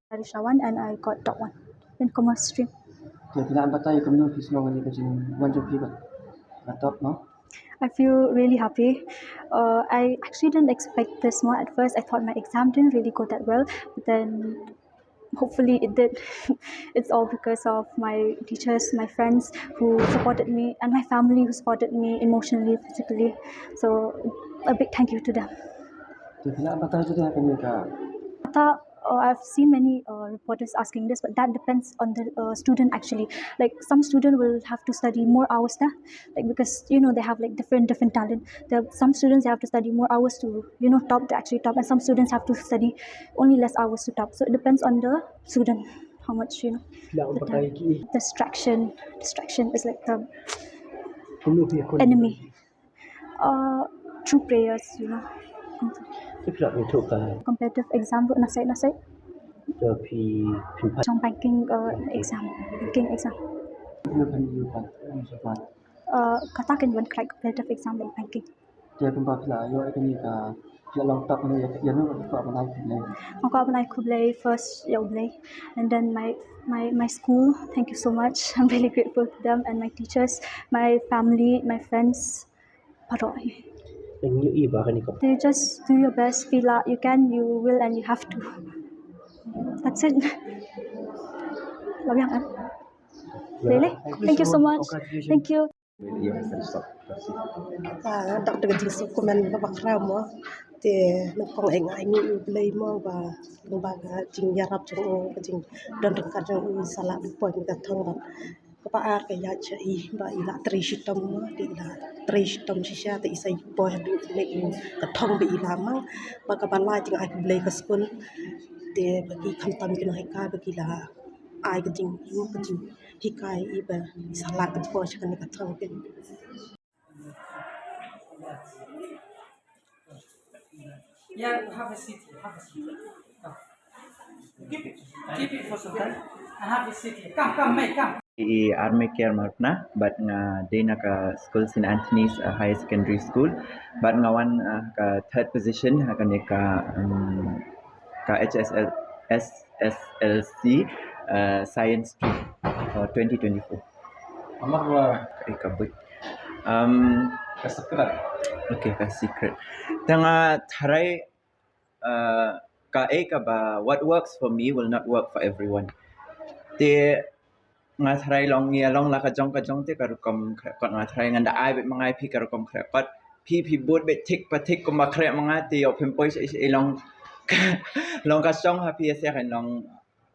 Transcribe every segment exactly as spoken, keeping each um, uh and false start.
Parish Rawan and I got top one in commerce stream. Te phi lah batai kumno phi sngew ïa ka jingwan jong phi ba top, no? I feel really happy. Uh, I actually didn't expect this more at first. I thought my exam didn't really go that well, but then hopefully it did. It's all because of my teachers, my friends who supported me, and my family who supported me emotionally, physically. So a big thank you to them. Te phi lah batai jingeh kane ka. Kata, uh, I've seen many uh, reporters asking this, but that depends on the uh, student actually. Like some student will have to study more hours there, like because you know they have like different different talent. There are some students they have to study more hours to you know top to actually top, and some students have to study only less hours to top. So it depends on the student how much you know. Phi lah batai ki. Distraction. Distraction is like the enemy. Uh, through prayers, you know. Te phi lah ïathuh ka. Competitive exam ruh na sait na sait. Te phi phi pa. Jong banking uh, exam, banking exam. Phi lah phi lah. Uh, kata kan wan crack competitive exam like banking. Te kumba phi lah ïoh ïa kane ka, phi lah long top ne, ïa, ïa no ka phi lah ban ai khublei? Nga kwah ban ai khublei first ïa U Blei, and then my my my school. Thank you so much. I'm really grateful to them and my teachers, my family, my friends. Baroh. Thank you, Eva, kane ka. You just do your best, phi lah, you can, you will, and you have to. That's it. Love you, kan? Lele. Thank you so much. Thank you. Ah, dok da ka jingsngewkmen kaba khraw mo. Te nyngkong ai ngi ïa U Blei mo ba, ba ka jingïarap jong u, ka jingdon ryngkat jong u, sa lah ban poi ka thong ba. Kaba ar ka ïaid sha i ba i la trei shitom mo, te i la trei shitom shisha, te i sa ïoh poi haduh ne ka thong ba i la mang. Ba kaba lai te nga ai khublei ka skul. Te ba ki khamtam ki nonghikai ba ki la ai ka jing, ka jing hikai i ba i sa lah ka jingpoi sha kane ka thong pyn. Yeah, have a seat, have a seat. Come. Keep it, keep it for some time and have a seat here. Come, come, May, come. I Army Care Marpna, bad nga dei na ka school Saint Anthony's uh, Higher Secondary School, bad nga wan uh, ka third position ha kane ka um, ka H S L, S S L C uh, Science two for twenty twenty-four. Amar wa. Ka ika but. Um, ka secret. Okay, ka secret. Te nga tharai uh, ka e kaba what works for me will not work for everyone. Te nga tharai long ngi long la ka jong ka jong te ka rukom khreh kot, nga tharai ngan da ai bit ma nga ïa phi ka rukom khreh kot. Phi phi bud bit thik pa thik kumba khreh ma nga te ïoh phim poi sha i long long ka shong ha phi ïa se kan long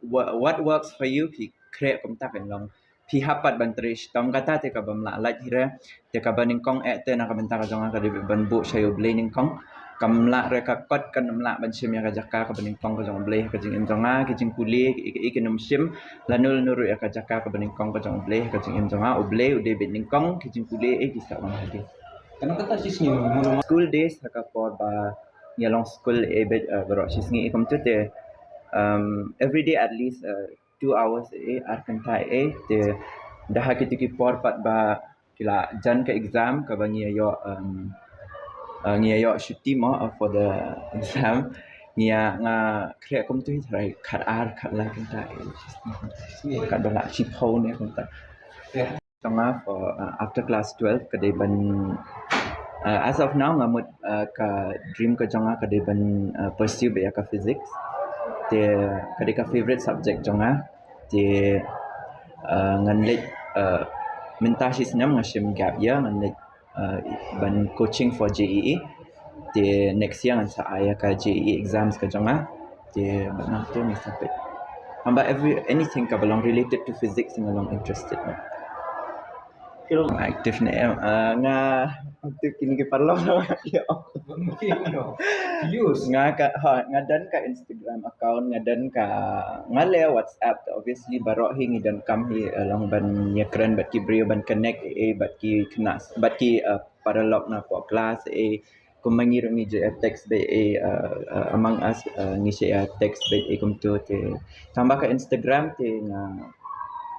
what, what works for you phi khreh kumta kan long. Phi hap pat ban trei shitom, kata te kaba mlah lait hi re. Te kaba nyngkong eh te na ka bynta ka jong nga ka dei ban buh sha ïa U Blei nyngkong. Kam lah re ka kot kan mlah ban shim ïa ka jaka kaba nyngkong ka jong U Blei ha ka jingim jong nga, ki jingpule ki, ki, kin ym shim lano lano ruh ïa ka jaka kaba nyngkong ka jong U Blei ha ka jingim jong nga. U Blei u dei beit nyngkong, ki jingpule eh ki sa wan hadien. Kano kata shi sngi mo? School days ha ka por ba ngi long school eh beit uh, baroh shi sngi eh kumtu te um, every day at least uh, two hours eh, ar kynta eh, te da ha kito ki por pat ba ki la jan ka exam kaba ngi ïoh um, uh, ngi ïoh shuti mo uh, for the exam. Ngi ïa nga khreh kumtu hi tharai khat ar khat lai kynta eh. Khat ba la shiphew ne kumta. Jong nga for uh, after class twelve ka dei ban uh, as of now nga mut uh, ka dream ka jong nga ka dei ban uh, pursue ba ïa ka physics. Te ka dei ka favorite subject jong nga. Te uh, ngan leit uh, mynta shi snem nga shim gap year, ngan leit uh, ban coaching for J E E. Te next year ngan sa ai ïa ka J E E exams ka jong nga. Te ba nang te ngi sa peit. Haba every anything kaba long related to physics nga long interested na. Active ne em, ah, nga active kine ki paralok na. Nga ka, ha, nga don ka Instagram account, nga don ka, nga leh WhatsApp, obviously baroh hi ngi donkam hi, eh, long ban ïakren bad ki briew, ban connect, eh, bad ki khynnah, bad ki, eh, paralok na poh klas, eh, kumba ngi ruh ngi ju ïa text beit, eh, eh, eh, among us, eh, ngi ju ïa text beit, eh, kumtu te. Tangba ka Instagram te nga,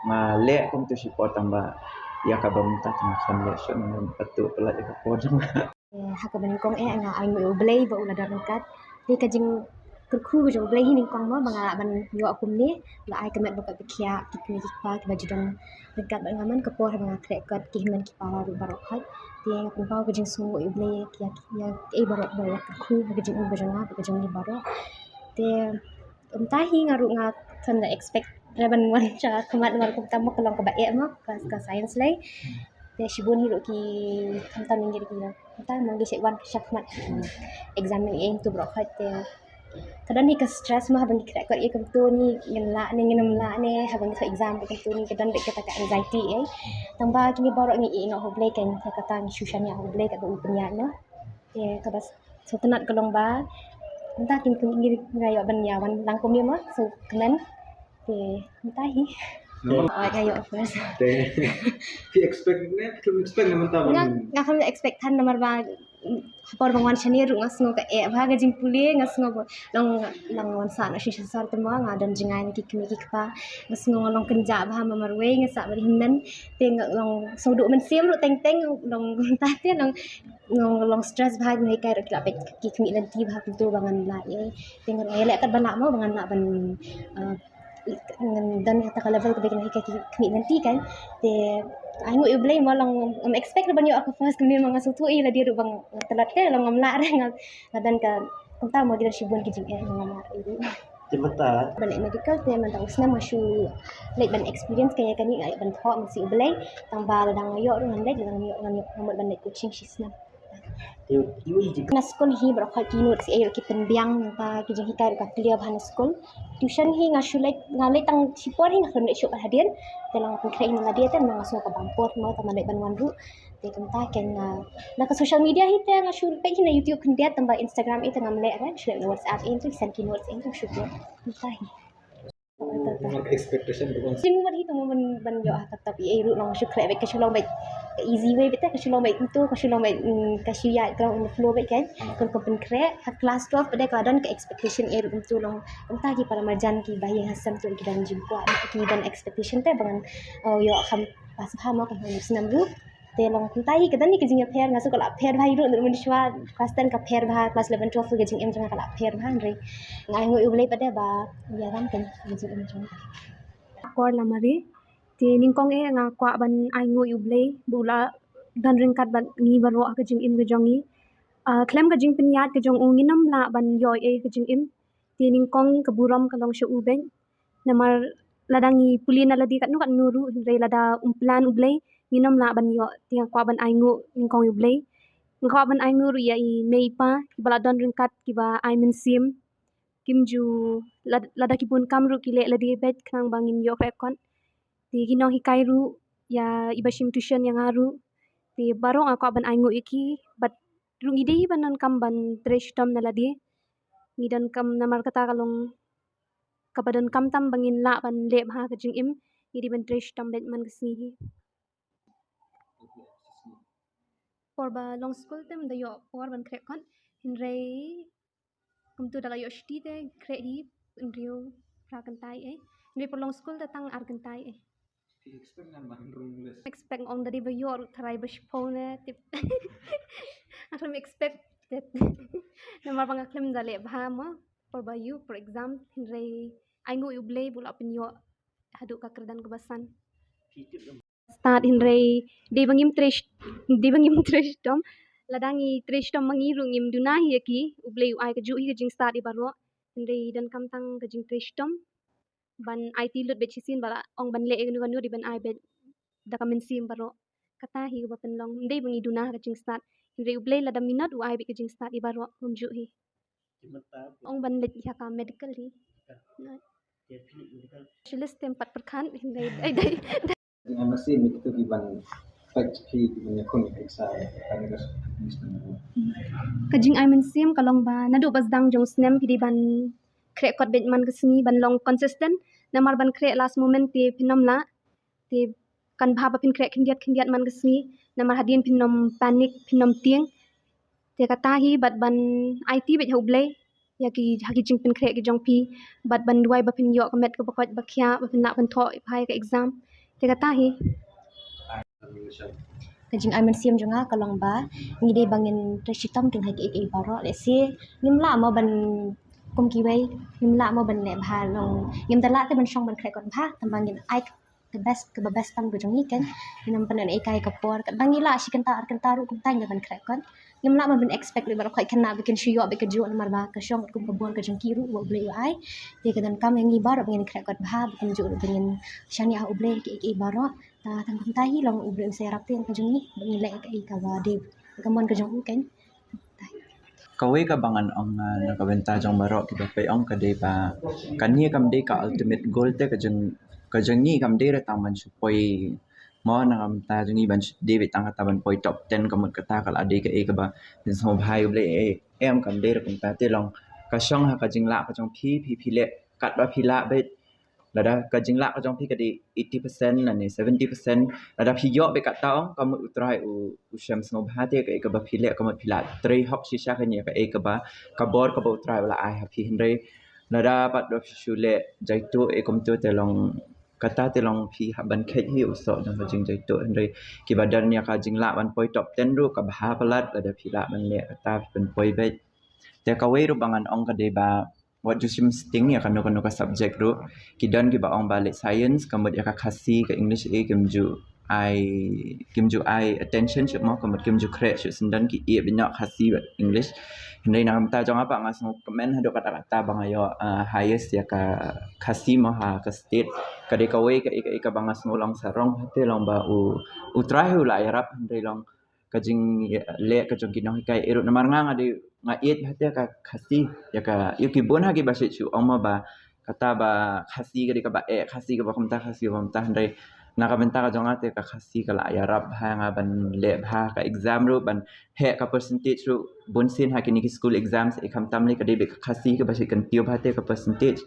nga leh kumtu shipor tangba ïa kaba mynta te nga khlem leh shuh, nga patut pynlait ïa ka por jong nga. Eh, ha kaba nyngkong eh nga ainguh ïa U Blei ba u la don ryngkat. Te ka jingkyrkhu ka jong U Blei hi nyngkong mo ba nga lah ban ïoh kumne, la ai ka met ba ka pyrkhat ki kmie ki kpa kiba ju don ryngkat bad nga man ka por ba nga khreh kot ki hynmen ki para ruh baroh khoit. Te nga pynpaw ka jingsngewnguh ïa U Blei ïa ki, ïa ki baroh ba la kyrkhu ha ka jingim ka jong nga bad ka jong ngi baroh. Te mynta hi nga ruh nga khlem da expect re ban wan sha khmat namar kumta mo ka long kaba eh mo ka, ka science lei. Te shibun hi ruh ki khamtam ïa ngi ruh ki long kumta mo ngi shu wan sha khmat exam ngi eh tu baroh khoit te ka don hi ka stress mo haba ngi khreh kot ïa kumtu ngi ngin lah ne ngin ym lah ne haba ngi thoh exam ïa kumtu ngi ka don beit kata ka anxiety eh. Tangba kine baroh ngi ïeh noh ha U Blei kan ïa kata ngi shu shaniah ha U Blei kaba u pynïaid mo. Te kaba sngewtynnat ka long ba mynta kin kin ngi nga ïoh ban ïa wan lang kumne mo sngewkmen. Te mynta hi. Namar nga ïoh first. Te phi expect ne, phi expect ne mynta ban nga, nga khlem expect than namar ba, mm, ha por ba nga wan shane ruh nga sngew ka eh bha ka jingpule, nga sngew ba long, long wan sah na shisha sar te mo nga don jngai na ki kmie ki kpa. Nga sngew nga long kynjah bha ma marwei nga sah ba hynmen. Te nga long sngewduh mynsiem ruh teng teng long mynta te long nga long stress bha ngi kai ruh ki la peit ki khmih lynti bha kumtu ba ngan lah ïa. Te ngan ïaleh kat ba lah mo ba ngan lah ban, eh, ngan don kata ka level kaba ngi kai ki khmih lynti kan. Te ainguh ïa U Blei mo long ngam expect ban ïoh ka first kumne mo nga sngewthuh ïa lade ruh ba nga tlot te long ngam lah re nga, nga don ka kumta mo ki don shibun ki jingeh ngam lah ïa ruh. Te mynta ban leh medical te mynta u snem nga shu leit ban experience ka ïa kane nga leit ban thoh mynsiem U Blei tang ba lada nga ïoh ruh ngan leit lada ngam ïoh ngan ïoh ngan mut ban leit coaching shi snem. Te iwei ji na skul hi baroh khat ki notes eh ki pynbiang nangta ki jinghikai ruh ka clear bha na skul. Tuition hi nga shu leit nga leit tang shipor hi nga khlem leit shuh bad hadien. Te la nga pynkhreh hi na lade te nga sngew ka bam por mo tang ban leit ban wan ruh. Te kumta kein nga na ka social media hi te nga shu peit hi na YouTube khyndiat tang ba Instagram hi te ngam leh re shu leit na WhatsApp hi te send ki notes hi te shu peit kumta hi. Expectation ruh sing wat hi tang ban ban ïoh ha ka top ei ruh long shu khreh bad ka shu long bad easy way bad ka shu long bad kumtu ka shu long bad ka shu ïaid ka long in the flow bad kan kan ka pynkhreh ha class twelve bad ka don ka expectation ei ruh kumtu long kumta ki para marjan ki ba ïeng ha sem tu ki don jingkwah ki don expectation te ba ngan ïoh kham pass bha mo ka long snem ruh. Te long kumta hi ka don hi ka jingïapher nga sngew ka la pher bha hi ruh ndu mynshwa class ten ka pher bha class eleven twelve ka jingim jong nga ka la pher bha hynrei nga ainguh ïa U Blei pat de ba ïaram kan ka jingim jong nga. Akor Lamare. Te nyngkong eh nga kwah ban ainguh ïa U Blei ba u la don ryngkat bad ngi baroh ha ka jingim ka jong ngi. Ah, khlem ka jingpynïaid ka jong u ngin ym lah ban ïoh ei ka jingim. Te nyngkong ka burom ka long sha u bad namar lada ngi pule na lade katno katno ruh hynrei lada um plan U Blei ngin ym lah ban ïoh. Te nga kwah ban ainguh nyngkong ïa U Blei. Nga kwah ban ainguh ruh ïa i mei i pa kiba la don ryngkat kiba ai mynsiem. Kim ju lad- lada ki bun kam ruh ki leh lade bad khnang ba ngin ïoh khreh kot. Te ki nonghikai ruh ïa iba shim tuition ïa nga ruh. Te baroh nga kwah ban ainguh ïa ki bad ruh ngi dei hi ban donkam ban trei shitom na lade. Ngi donkam namar kata ka long kaba donkam tam ba ngin lah ban leh bha ka jingim ngi dei ban trei shitom bad man ka sngi hi. Por ba long skul te ym da ïoh por ban khreh kot hynrei kumtu da ka ïoh shuti te khreh hi hynriew phra kyntai eh hynrei por long skul te tang ar kyntai eh. Expect ngan ban rung list. Expect ong da dei ba ïoh ruh tharai ba shiphew ne tip. Nga khlem expect namar ba nga khlem da leh bha mo por ba ïoh por exam hynrei ainguh ïa U Blei ba u la pynïoh haduh ka kyrdan kaba san. Start hynrei dei ba ngim trei sh- dei ba ngim trei shitom. Lada ngi trei shitom ma ngi ruh ngim duna hi ïa ki U Blei u ai kajuh hi ka jingstad ïa baroh. Hynrei donkam tang ka jingtrei shitom ban aiti lut bad shisien ba la ong ban leh ïa kano kano dei ban ai bad da ka mynsiem baroh. Kata hi kaba pynlong ym dei ba ngi duna ha ka jingstad hynrei U Blei lada minot u ai bad ka jingstad ïa baroh kumjuh hi. Ong ban leit ha ka medical hi. Specialist tem pat perkhan dei dei. Nga masih ni tu kiban pek ki kiban yakun eksa kan ka. Ka jingai mynsiem ka long ba naduh ba sdang jong snem phi dei ban khreh kot beit man ka sngi ban long consistent. Namar ban khreh last moment te phin ym lah. Te kan bha ba phin khreh khyndiat khyndiat man ka sngi. Namar hadien phin ym panic, phin ym tieng. Te kata hi bad ban aiti beit ha U Blei ïa ki, ha ki jingpynkhreh ki jong phi, bad ban duwai ba phin ïoh ka met kaba koit ba khiah, ba phin lah ban thoh bha ïa ka exam. Te kata hi. Ka jingai mynsiem jong nga ka long ba ngi dei ba ngin trei shitom kynhai kiei kiei baroh. Lehse ngim lah mo ban kum kiwei, ngim lah mo ban leh bha long, ngim da lah te ban shong ban khreh kot bha, tangba ngin ai the best, kaba best tam ka jong ngi kan. Ngin ym pyneh ei kai ka por, katba ngi lah shi kynta ar kynta ruh kumta ngi ban khreh kot. Ngim lah mo ban expect ruh baroh khoit khynnah ba kin shu ïoh beit kajuh namar ba ka shong kum ka bor ka jong ki ruh ba U Blei u ai. Te ka donkam ïa ngi baroh ba ngin khreh kot bha, ba kumjuh ruh ba ngin shaniah ha U Blei kiei kiei baroh. Ta tang kumta hi long, U Blei un sa ïarap te ka jong ngi ba ngin leh kaei kaba dei ka mon ka jong u kan. Kawei kaba ngan ong, ah, na ka bynta jong baroh kiba peit ong ka dei ba kane kam dei ka ultimate goal te ka jong, ka jong ngi kam dei re tang ban shu poi mo. Na ka bynta jong ngi ban shu dei beit tang kata ban poi top ten ka mut kata ka la dei kaei kaba phin sngewbha ïa U Blei, eh, em, kam dei re kumta. Te long ka shong ha ka jinglah ka jong phi, phi phi leh katba phi lah beit. Lada ka jinglah ka jong phi ka dei eighty percent lane seventy percent, lada phi ïoh beit kata ong ka mut U Trai u, u shem sngewbha te kaei kaba phi leh ka mut phi lah trei hok shisha kane ïa kaei kaba, ka bor kaba U Trai u la ai ha phi. Hynrei lada pat ba phi shu leh jaituh ei kumto te long, kata te long phi hap ban kheit hi u soh jong ka jingjaituh. Hynrei kiba don ïa ka jinglah ban poi top ten ruh ka bha palat, lada phi lah ban leh kata phi pynpoi beit. Te kawei ruh ba ngan ong ka dei ba wat ju shim sting ïa kano kano ka subject ruh. Ki don kiba ong ba leh science ka mut ïa ka Khasi ka English ei kim ju ai, kim ju ai attention shuh mo, ka mut kim ju khreh shuh, sngewdon ki ïeh beit noh Khasi bad English. Hynrei na ka bynta jong nga pat nga sngew kmen haduh katta katta ba nga ïoh, ah, highest ïa ka Khasi mo ha ka state. Ka dei kawei kaei kaei kaba nga sngew long sarong te long ba u, U Trai u la ïarap, hynrei long ka jingleh ka jong ki nonghikai ei ruh. Namar nga nga dei nga ïeit bha te ka Khasi, ïa ka, ïa ki bun ha kiba shu ong mo ba kata ba Khasi ka dei kaba eh, Khasi kaba kumta, Khasi kaba kumta, hynrei na ka bynta ka jong nga te ka Khasi ka la ïarap bha nga ban leh bha ka exam ruh, ban heh ka percentage ruh. Bunsien ha kine ki school exams ei khamtam lei ka dei beit ka Khasi kaba shu kyntiew bha te ka percentage.